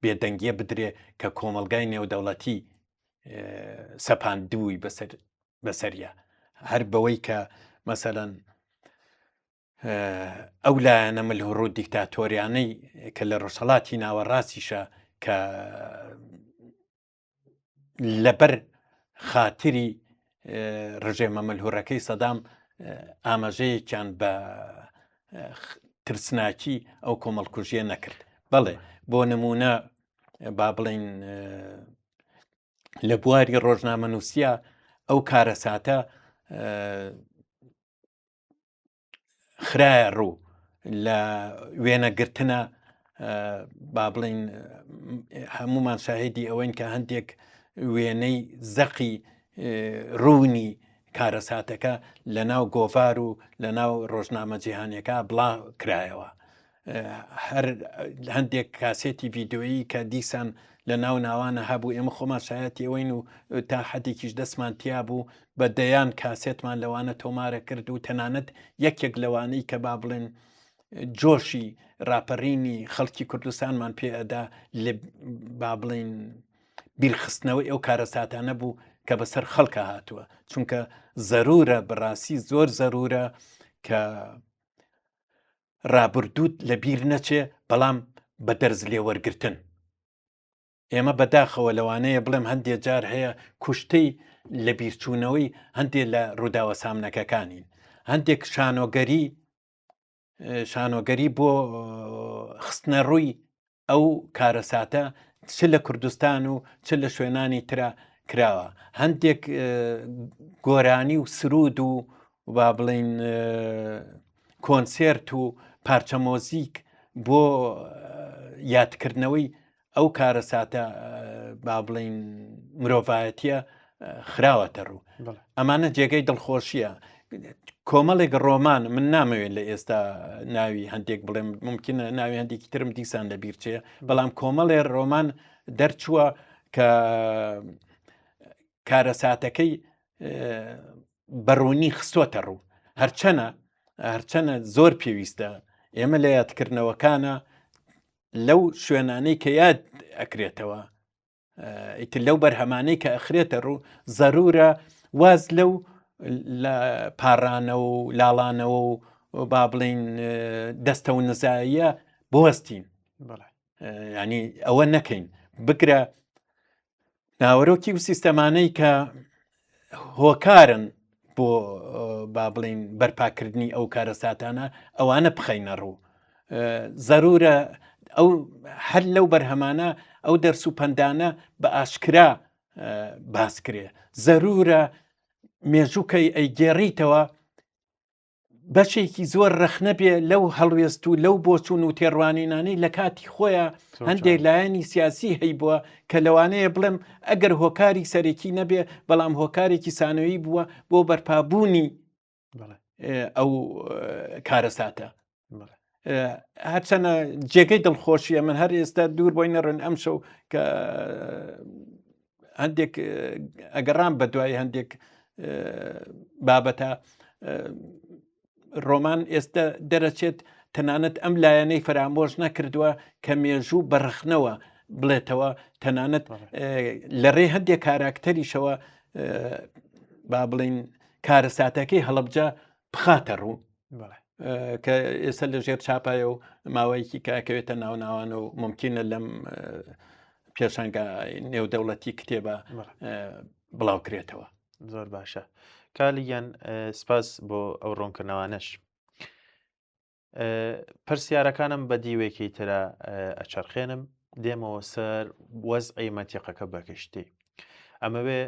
بێدەنگیە بدرێ کە کۆمەڵگای نێودەوڵەتی سەپاندبووی بەسەر بەسەریا هەر بەوەی کە مەسەلەن ئەو لایەنە ملهوڕ و دیکتاتۆریانەی کە لە ڕۆژهەڵاتی ناوەڕاستیشە کە لەبەر خاتری ڕژێمە ملهوڕەکەی سەدام ئاماژەیەکیان بە ترسناکی ئەو کۆمەڵکوژیە نەکرد بەڵێ بۆ نمونە با بڵین لە بواری ڕۆژنامەنووسە ئەو کارەساتە خرایە ڕوو لە وێنەگرتنە با بڵین هەمومان شاهدی ئەوەین کە هەندێک وێنەی زەقی ڕوونی کارەساتەکە لە ناو گۆڤار و لە ناو ڕۆژنامە جیهانیەکە بڵا کرایەوە هەر هەندێک کاسێتی ڤیددیویی کە دیسان لە ناو ناوانە هەبوو ئێمە خۆمان شایەتی ئەوەین و تا حەدێکیش دەستمان تیا بوو بە دەیان کاسێتمان لەوانە تۆمارە کرد و تەنانەت یەکێک لەوانەی کە با بڵێن جۆشی راپەرینی خەڵکی کوردستانمان پێ ئەدا لە با بڵین بیرخستنەوەی ئەو کارەساتانە بوو کە بەسەر خەڵکە هاتووە چونکە زەرورە بەڕاستی زۆر زەرورە کە ڕابردووت لە بیر نەچێ بەڵام بە دەرز لێوەرگتن ئێمە بەداخەوە لەوانەیە بڵێم هەندێ جار هەیە کوشتەی لە بیرچوونەوەی هەندێک لە ڕووداوە سامنەکەکانین هەندێک شانۆگەری شانۆگەری بۆ خستنە ڕووی ئەو کارەساتە چ لە کوردستان و چ لە شوێنانی ترا کراوە هەندێک گۆرانی و سرود و با بڵین کۆنسێرت و پارچە مۆزیک بۆ یادکردنەوەی ئەو کارەساتە با بڵین مرۆڤایەتیە خراوەتە ڕوو ئەمانە جێگەی دڵخۆشیە کۆمەڵێک ڕۆمان من نامەوێت لە ئێستا ناوی هەندێک بڵێم ممکنە ناوی هەندێکی ترم دیسان لە بیرچێ بەڵام کۆمەڵێ ڕۆمان دەرچووە کە کارەساتەکەی بەڕوونی خستۆتە ڕوو هەرچەنە هەرچەنە زۆر پێویستە ئێمە لە یادکردنەوەکانە لەو شوێنانەی کە یاد ئەکرێتەوە ئیتر لەو بەرهەمانەی کە ئەخرێتە ڕوو زەرورە واز لەو لە پاڕانە و لاڵانەوە و با بڵین دەستە و نزاییە بوەستین ینی ئەوە نەکەین بگرە ناوەرۆکی و سیستەمانەی کە هۆکارن بۆ با بڵین بەرپاکردنی ئەو کارەساتانە ئەوانە بخەینە ڕوو زەرورە ئەو هەر لەو بەرهەمانە ئەو دەرس و پەندانە بە ئاشکرا باس کرێ زەرورە مێژووکەی ئەیگێڕیتەوە بەشێکی زۆر رەخنە بێ لەو هەڵوێست و لەو بۆچوون و تێڕوانینانەی لە کاتی خۆیان هەندێک لایەنی سیاسی هەیبووە کە لەوانەیە بڵێم ئەگەر هۆکاری سەرەکی نەبێ بەڵام هۆکارێکی سانەوی بووە بۆ بەرپابوونی ئەو کارەساتە هەرچەنە جێگەی دڵخۆشیە من هەر ئێستا دوور بۆی نەڕن ئەم شەو کە هەندێک ئەگەڕام بە دوای هەندێک بابەتە ڕۆمان ئێستا دەرەچێت تەنانەت ئەم لایەنەی فەرامۆش نەکردووە کە مێژوو بەڕخنەوە بڵێتەوە تەنانەت لە ڕێ هەندێک کاراکتەریشەوە با بڵین کارەساتەکەی هەڵبجە بخاتە ڕوو کە ئێستا لە ژێر چاپایە و ماوەیەکی کاکەوێتە ناوناوان و ممکنە لەم پێشانگا نێودەوڵەتی کتێبە بڵاوکرێتەوە. زۆر باشە کالیان سپاس بۆ ئەو ڕوونکردنەوانەش. پرسیارەکانم بە دیوێکی ترە ئەچەرخێنم دێمەوە سەر وەزعی مەنتیقەکە بەگشتی ئەمەوێ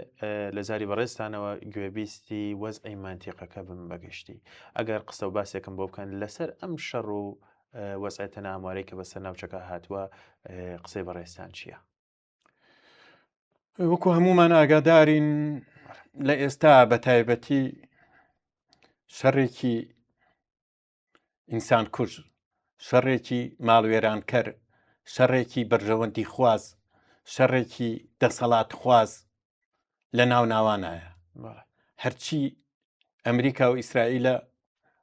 لە زاری بەڕێزتانەوە گوێبیستی وەزعی مەنتیقەکە بم بەگشتی ئەگەر قسە و باسێکم بۆ بکەن لەسەر ئەم شەڕ و وەزعێتە ناموارەی کە بەسەر ناوچەکە هاتووە قسەی بەڕێزتان چییە؟ وەکو هەمومان ئاگادارین لە ئێستا بە تایبەتی شەڕێکی ئینسانکوژ، شەڕێکی ماڵوێرانکەر، شەڕێکی بەرژەوەندیخواز، شەڕێکی دەسەڵاتخواز لە ناو ناوانایە هەرچی ئەمریکا و ئیسرائیلە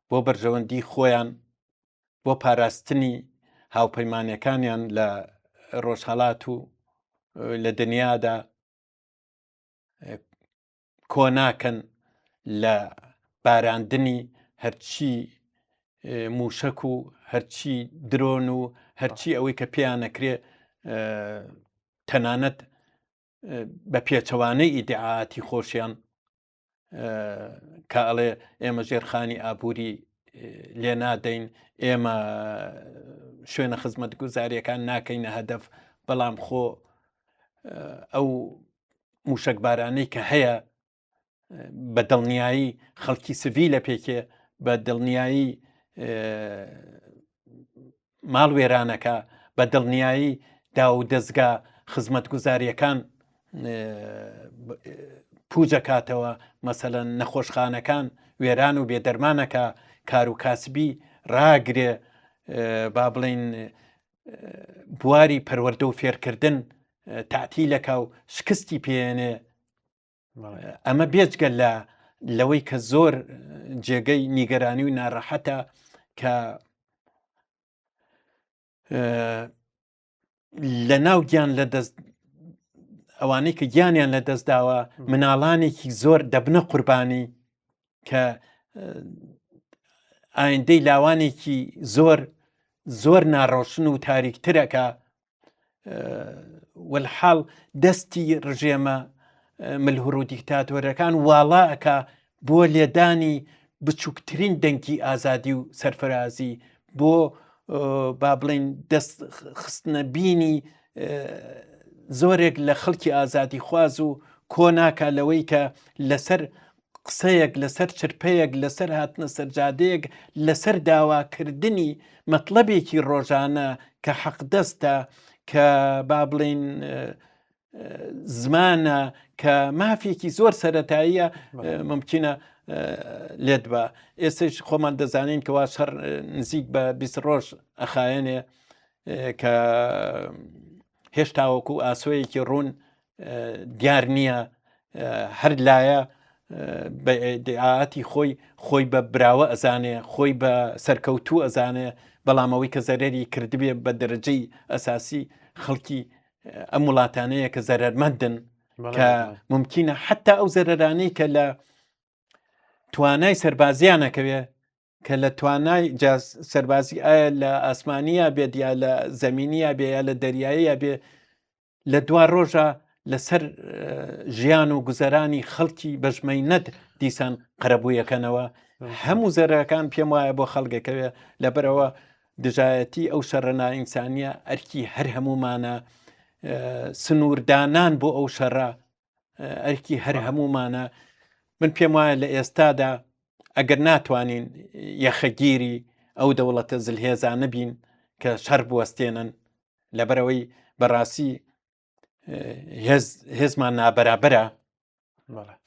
بۆ بەرژەوەندی خۆیان بۆ پاراستنی هاوپەیمانەکانیان لە ڕۆژهەڵات و لە دنیادا کۆ ناکەن لە باراندنی هەرچی موشک و هەرچی درۆن و هەرچی ئەوەی کە پێیان نەکرێ تەنانەت بە پێچەوانەی ئیدعاتی خۆشیان کە ئەڵێ ئێمە ژێرخانی ئابووری لێ نادەین ئێمە شوێنە خزمەت گوزاریەکان ناکەینە هەدەف بەڵام خۆ ئەو موشکبارانەی کە هەیە بە دڵنیایی خەڵکی سڤی لە پێکێ بە دڵنیایی ماڵ وێرانەکە بە دڵنیایی داو دەزگا خزمەتگوزاریەکان پوجەکاتەوە مەسەەن نەخۆشخانەکان وێران و بێدەرمانەکە کار و کاسبی ڕاگرێ با بڵین بواری پەروەردە و فێرکردن تەعتیلەکە و شکستی پێێنێ ئەمە بێجگە لە لەوەی کە زۆر جێگەی نیگەرانی و ناڕەحەتە کە لە ناو گیان لە دەست ئەوانەی کە گیانیان لە دەست داوە مناڵانێکی زۆر دەبنە قوربانی کە ئایندەی لاوانێکی زۆر زۆر ناڕۆشن و تاریکترەکە وەلحاڵ دەستی ڕژێمە ملهوڕ و دیکتاتۆرەکان واڵا ئەکا بۆ لێدانی بچووکترین دەنگی ئازادی و سەرفرازی بۆ با بڵین دەست خستنە بینی زۆرێک لە خەڵکی ئازادی خواز و کۆ ناکا لەوەی کە لەسەر قسەیەک لەسەر چرپەیەک لەسەر هاتنە سەرجادەیەک لەسەر داواکردنی مەتڵەبێکی ڕۆژانە کە حەقدەستە کە با بڵین زمانە کە مافێکی زۆر سەتاییە ممکنە لێت بە ئێستش خۆمان دەزانین کەوا شەڕ نزیک بە 20 ڕۆژ ئەخایەنێ کە هێشتاوەکو ئاسۆیەکی ڕوون دیار نییە هەر لایە بە ئیدعاعاتی خۆی خۆی بە براوە ئەزانێ خۆی بە سەرکەوتوو ئەزانێ بەڵام ئەوەی کە زەرەری کردبێ بە دەرەجەی ئەساسی خەڵکی ئەم وڵاتانەیە کە زەرەرمەندن کە ممکنە حتا ئەو زەرەرانەی کە لە توانای سەربازیانەکەوێ کە لە توانای جا سەربازی ئایا لە ئاسمانیە بێت یا لە زەمینیە بێ یا لە دەریاییە بێ لە دوا ڕۆژا لەسەر ژیان و گوزەرانی خەڵکی بەژمەینەت دیسان قەرەبوویەکەنەوە هەموو زەرەکان پێم وایە بۆ خەڵگەکەوێ لەبەرەوە دژایەتی ئەو شەڕە نائینسانیە ئەرکی هەر هەمومانە سنووردانان بۆ ئەو شەڕە ئەرکی هەر هەمومانە من پێم وایە لە ئێستادا ئەگەر ناتوانین یەخەگیری ئەو دەوڵەتە زلهێزانە بین کە شەڕ بوەستێنن لەبەرەوەی بەڕاستی هێزمان نابەرابەرە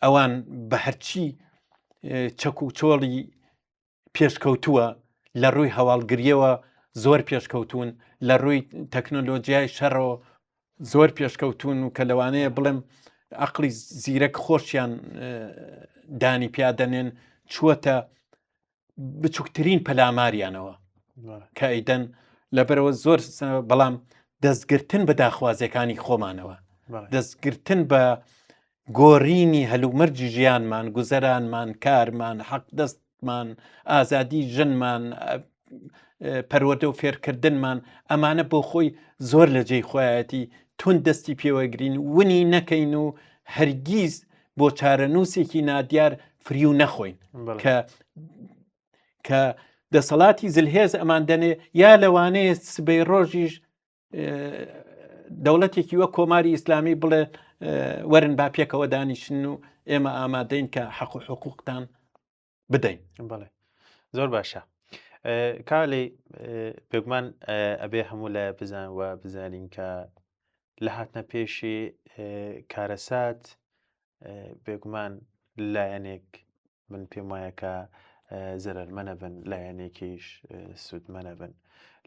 ئەوان بە هەرچی چەک و چۆڵی پێشکەوتووە لە ڕووی هەواڵگریەوە زۆر پێشکەوتون لە ڕووی تەکنۆلۆژیای شەڕەوە زۆر پێشکەوتون و کە لەوانەیە بڵێم عقلی زیرەک خۆشیان دانی پیادەنێن چووەتە بچووکترین پەلاماریانەوە کە ئەیدەن لەبەرەوە زۆر بەڵام دەستگرتن بە داخوازیەکانی خۆمانەوە دەستگرتن بە گۆڕینی هەلومەرجی ژیانمان گوزەرانمان کارمان حەق دەستمان ئازادی ژنمان پەروەردە و فێرکردنمان ئەمانە بۆ خۆی زۆر لە جێی خۆیەتی تون دەستی پێوەگرین ونی نەکەین و هەرگیز بۆ چارەنووسێکی نادیار فریو نەخۆین کە کە دەسەڵاتی زلهێز ئەمان دەنێ یا لەوانەیە سبەی ڕۆژیش دەوڵەتێکی وەک کۆماری ئیسلامی بڵێ وەرن با پێکەوە دانیشن و ئێمە ئامادەین کە حەق و حقوقتان بدەین بەڵێ زۆر باشە کالی بێگومان ئەبێ هەموو لە بزان و بزانین کە لە هاتنە پێشی کارەسات بێگومان لایەنێک من پێم وایە کە زەرەرمەنە بن لایەنێکیش سوودمەنە بن.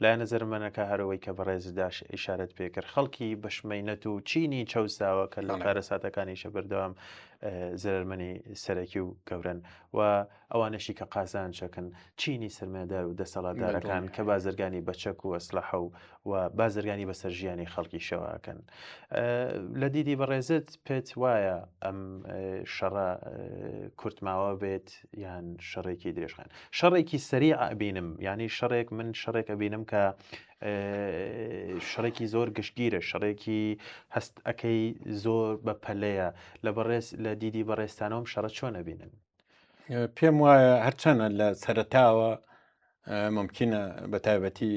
لایەنە زەرمەنەکە هەرەوەی کە بەڕێزداش ئیشارەت پێکرد خەڵکی بەشمەینەت و چینی چەوساوە کە لە کارەساتەکانیشە بەردەوام زەرمەنی سەرەکی و گەورن و ئەوانەشی کە قازانجەکەن چینی سەرمایەدار و دەسەڵاتدارەکان کە بازرگانی بە چەک و ئەسلحە و و بازرگانی بەسەر ژیانی خەڵکیشەوە ئەکەن. لە دیدی بەڕێزت پێت وایە ئەم شەڕە کورتماوە بێت یان شەڕێکی درێژخایەن؟ شەڕێکی سەریع ئەبینم یعنی شەڕێک من شەڕێک ئەبینم کە شەڕێکی زۆر گشتگیرە شەڕێکی هەست ئەەکەی زۆر بە پەلەیە لە بەڕێز لە دیدی بەڕێستانەوەم شەڕە چۆن ئەبینن؟ پێم وایە هەرچەنە لە سەرەتاوە ممکنە بە تایبەتی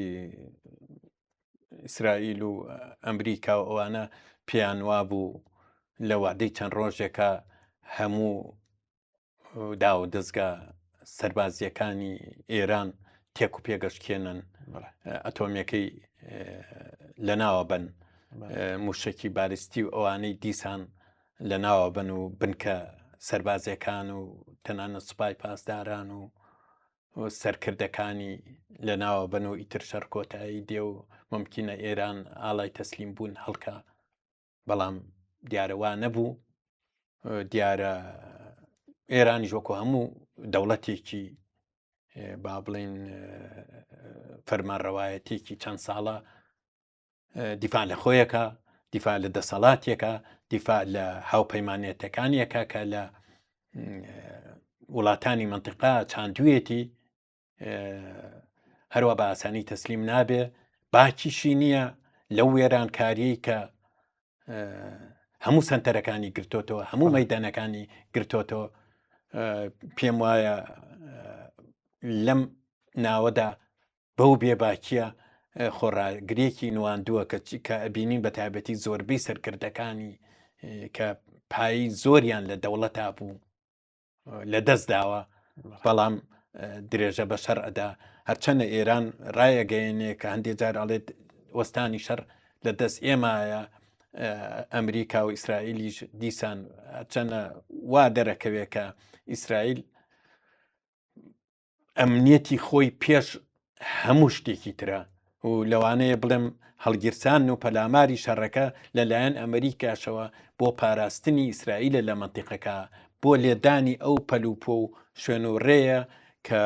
ئیسرائیل و ئەمریکا و ئەوانە پێیان وابوو لە وادەی چەند ڕۆژێکە هەموو داو دەستگا سەربازیەکانی ئێران تێک و پێگەشتێنن ئەتۆمیەکەی لەناوە بن موشکی بالیستی و ئەوانەی دیسان لەناوە بن و بنکە سەربازیەکان و تەنانەت سوپای پاسداران و سەرکردەکانی لەناوە بن و ئیتر شەڕ کۆتایی دێ و ممکنە ئێران ئاڵای تەسلیم بوون هەڵکە بەڵام دیارە وا نەبوو دیارە ئێرانیش وەکو هەموو دەوڵەتێکی با بڵین فەرمانڕەوایەتێکی چەند ساڵە دیفاع لە خۆیەکە دیفاع لە دەسەڵاتێکە دیفاع لە هاوپەیمانێتەکانیەکە کە لە وڵاتانی منتیقا چاندویەتی هەروە بە ئاسانی تەسلیم نابێ باکیشی نییە لەو وێرانکاریەی کە هەموو سنتەرەکانی گرتۆتەوە هەموو مەدانەکانی گرتۆتەوە پێم وایە لەم ناوەدا بەو بێباکییە خۆڕاگرییەکی نواندووە کە کە ئەبینین بە تایبەتی زۆربەی سەرکردەکانی کە پایی زۆریان لە دەوڵەتا بوو لە دەست داوە بەڵام درێژە بە شەڕ ئەدا هەرچەنە ئێران ڕایەگەیەنێ کە هەندێک جار ئەڵێت وەستانی شەڕ لە دەست ئێمایە ئەمریکا و ئیسرائیلیش دیسان چەنە وا دەرەکەوێت کە ئیسرائیل ئەمنیەتی خۆی پێش هەموو شتێکی ترە و لەوانەیە بڵێم هەڵگیرسان و پەلاماری شەڕەکە لەلایەن ئەمریکاشەوە بۆ پاراستنی ئیسرائیلە لە مەنتیقەکە بۆ لێدانی ئەو پەلوپۆ و شوێن و ڕێیە کە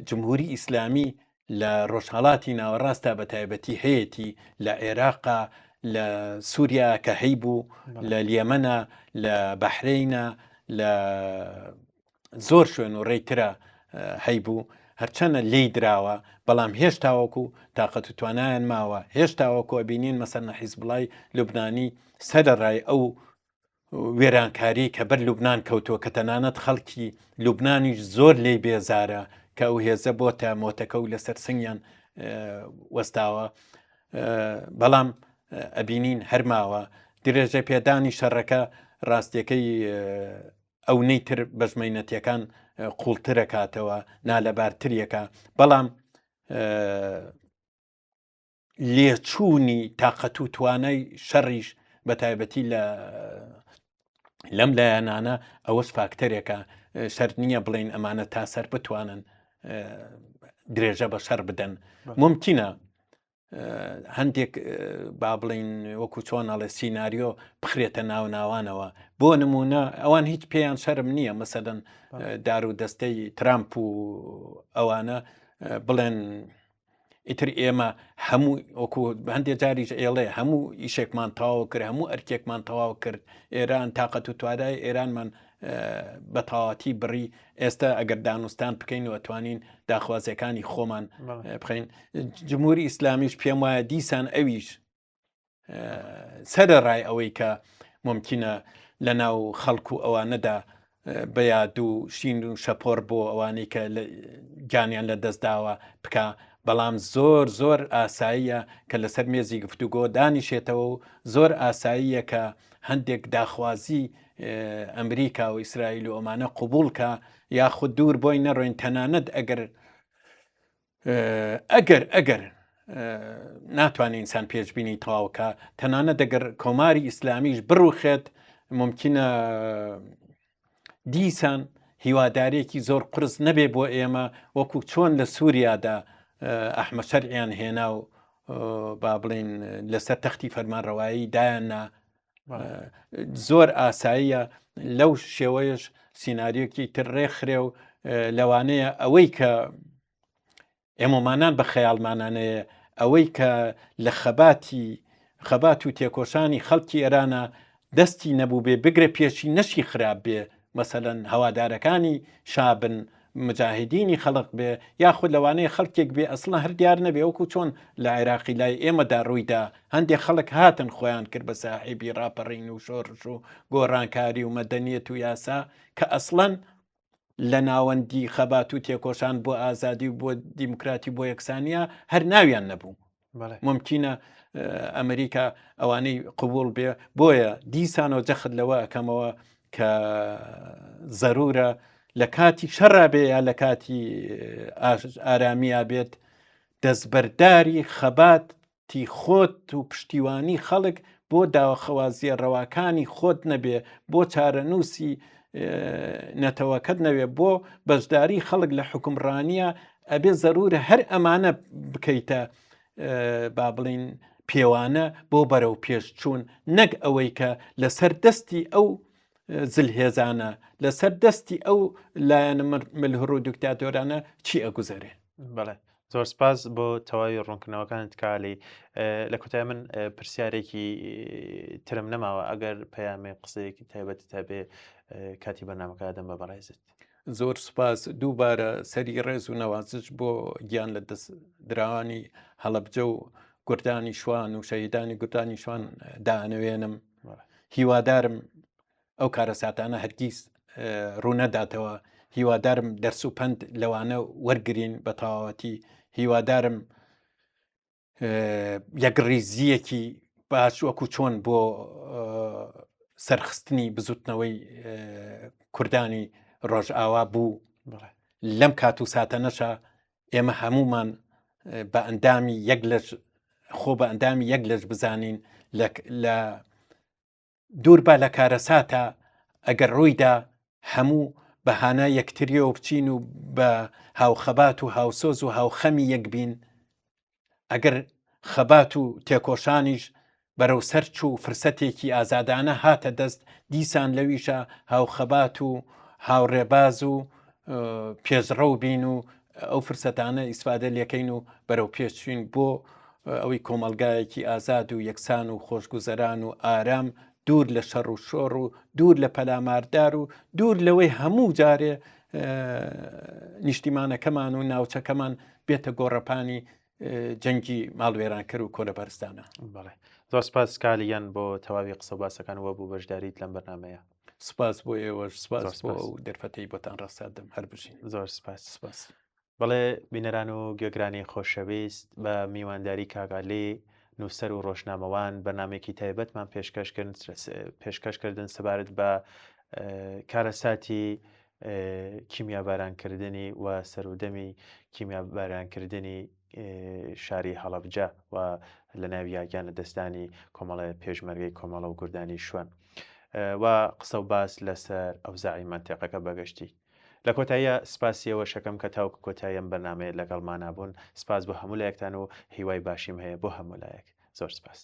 جمهوری ئیسلامی لە ڕۆژهەڵاتی ناوەڕاستا بە تایبەتی هەیەتی لە عێراقا لە سووریا کە هەیبوو لە لیەمەە لە بەحرینە لە زۆر شوێن و ڕێی ترا هەیبوو هەرچەنە لێی دراوە بەڵام هێشتاوەکو تاقەت و توانایان ماوە هێشتاوەکو ئەبینین مەسەلەن حیزبوڵای لوبنانی سەرەڕای ئەو وێرانکاری کە بەر لوبناان کەوتووە کە تەنانەت خەڵکی لوبنانیش زۆر لێی بێزارە کە ئەو هێزە بۆتە مۆتەکە و لەسەر سنگیان وەستاوە بەڵام ئەبینین هەرماوە درێژە پێدانی شەڕەکە ڕاستیەکەی ئەونەی تر بەشمەینەتیەکان قوڵترەکاتەوە نالەبارتریەکە بەڵام لێچوونی تاقەت و توانای شەڕیش بە تایبەتی لە لەم لایەنانە ئەوەش فاکتەرێکە شەرت نییە بڵین ئەمانە تا سەر بتوانن درێژە بە شەڕ بدەن ممکنە هەندێک با بڵین وەکو چۆن ئەڵێ سیناریۆ بخرێتە ناو ناوانەوە بۆ نمونە ئەوان هیچ پێیان شەرم نییە مەسەدەن دار و دەستەی ترامپ و ئەوانە بڵێن ئیتر ئێمە هەموو وەکو هەندێک جاریش ئێڵێ هەموو ئیشێکمان تەواو کرد هەموو ئەرکێکمان تەواو کرد ئێران تااقەت و توانای ئێرانمان بە تەواتی بڕی ئێستا ئەگەر دانوستان بکەین و ئەتوانین داخوازیەکانی خۆمان بخەین جمهوری ئیسلامیش پێم وایە دیسان ئەویش سەرەڕای ئەوەی کە ممکنە لە ناو خەڵک و ئەوانەدا بە یاد و شین و شەپۆر بۆ ئەوانەی کە گیانیان لە دەست داوە بکە بەڵام زۆر زۆر ئاساییە کە لەسەر مێزی گفتوگۆ دانیشێتەوە و زۆر ئاساییە کە هەندێک داخوازی ئەمریکا و ئیسرائیل و ئەمانە قوبوڵکە یاخود دوور بۆی نەڕۆین تەنانەت ئەگەر ئەگەر ئەگەر ناتوانێت ئینسان پێشببینی تەواوکە تەنانەت دەگەر کۆماری ئیسلامیش بڕوخێت ممکنە دیسان هیوادارێکی زۆر قرس نەبێ بۆ ئێمە وەکو چۆن لە سووریادا ئەحمە شەرعیان هێنا و با بڵین لەسەر تەختی فەرمانڕەوایی دایاننا زۆر ئاساییە لەو شێوەیەش سیناریۆکی تر ڕێکخرێ و لەوانەیە ئەوەی کە ئێمەمانان بە خەیاڵمانانەیە ئەوەی کە لە خەباتی خەبات و تێکۆشانی خەڵکی ئێرانە دەستی نەبوو بێ بگرە پێشی نەشی خراپ بێ مەسەلەن هەوادارەکانی شابن مجاهدینی خەڵق بێ یاخود لەوانەیە خەڵکێک بێ ئەسڵەن هەر دیار نەبێ وەکو چۆن لە عێراقی لای ئێمەدا ڕوویدا هەندێک خەڵک هاتن خۆیان کرد بە ساحیبی ڕاپەڕین و شۆڕش و گۆڕانکاری و مەدەنیەت و یاسا کە ئەسڵەن لە ناوەندی خەبات و تێکۆشان بۆ ئازادی و بۆ دیموکراتی بۆ یەکسانیە هەر ناویان نەبوو ممکنە ئەمریکا ئەوانەی قوبول بێ بۆیە دیسانەوە جەخت لەوە ئەەکەمەوە کە زەرورە لە کاتی شەڕا بێ یا لە کاتی ئارامییا بێت دەستبەرداری خەبات تی خۆت و پشتیوانی خەڵک بۆ داوەخوازیە ڕەواکانی خۆت نەبێ بۆ چارەنووسی نەتەوەکەت نەوێ بۆ بەشداری خەڵک لە حکومڕانیە ئەبێ زەرورە هەر ئەمانە بکەیتە با بڵین پێوانە بۆ بەرەو پێش چوون نەک ئەوەی کە لەسەر دەستی ئەو زلهێزانە لەسەر دەستی ئەو لایەنە ملهڕ و دیکتاتۆرانە چی ئەگوزەرێ. بەڵێ زۆر سپاس بۆ تەواوی ڕوونکردنەوەکانت کالی لە کۆتای من پرسیارێکی ترم نەماوە ئەگەر پەیامێ قسەیەکی تایبەتت هەبێ کاتی بەرنامەکە دەم بە بەڕێزت. زۆر سپاس دووبارە سەری ڕێز و نەوازش بۆ گیان لە دەست دراوانی هەڵەبجە و گوردانی شوان و شەهیدانی گوردانی شوان دانەوێنم هیوادارم ئەو کارەساتانە هەرگیز ڕوونەداتەوە هیوادارم دەرس و پەند لەوانە وەرگین بە تەواوەتی هیوادارم یەکڕیزییەکی باش وەکو چۆن بۆ سەرخستنی بزوتنەوەی کوردانی ڕۆژئاوا بوو لەم کات و ساتە نەشا ئێمە هەمومان بە ئەندامی یەک لەش خۆ بە ئەندامی یەک لەش بزانین لە دوور با لە کارەساتە ئەگەر ڕوویدا هەموو بە هانای یەکتریەوە بچین و بە هاوخەبات و هاوسۆز و هاوخەمی یەک بین ئەگەر خەبات و تێکۆشانیش بەرەو سەر چوو فرسەتێکی ئازادانە هاتە دەست دیسان لەویشە هاوخەبات و هاوڕێباز و پێشڕەو بین و ئەو فرسەتانە ئیسفادە لەکەین و بەرەو پێشچوین بۆ ئەوەی کۆمەڵگایەکی ئازاد و یەکسان و خۆشگوزەران و ئارام دوور لە شەڕ و شۆڕ و دوور لە پەلاماردار و دوور لەوەی هەموو جارێ نیشتیمانەکەمان و ناوچەکەمان بێتە گۆڕەپانی جەنگی ماڵوێرانکەر و کۆلەپەرستانە. بەڵێ زۆر سپاس کالیان بۆ تەواوی قسە و باسەکان وە بۆ بەشداریت لەم بەرنمەیە. سپاس بۆ ئێوەش سپاس بۆ ئەو دەرفەتەی بۆتان ڕەخساندم هەر بژین. زۆر سپاس. سپاس. بەڵێ بینەران و گوێگرانی خۆشەویست بە میوانداری کاک عەلی نووسەر و ڕۆژنامەوان بەرنامەیەکی تایبەتمان پێشکەش کردن سەبارەت بە کارەساتی کیمیابارانکردنی و سەرودەمی کیمیابارانکردنی شاری هەڵەبجە و لە ناویا گیان لە دەستدانی کۆمەڵە پێشمەرگەی کۆمەڵە و گوردانی شوان و قسە و باس لەسەر ئەوزاعی مەنتیقەکە بەگشتی. لە کۆتاییا سپاسی ئێوەشەکەم کە تاوەکو کۆتایی ئەم بەرنامەیە لەگەڵمانا بوون، سپاس بۆ هەموو لایەکتان و هیوای باشیم هەیە بۆ هەموو لایەک. زۆر سپاس.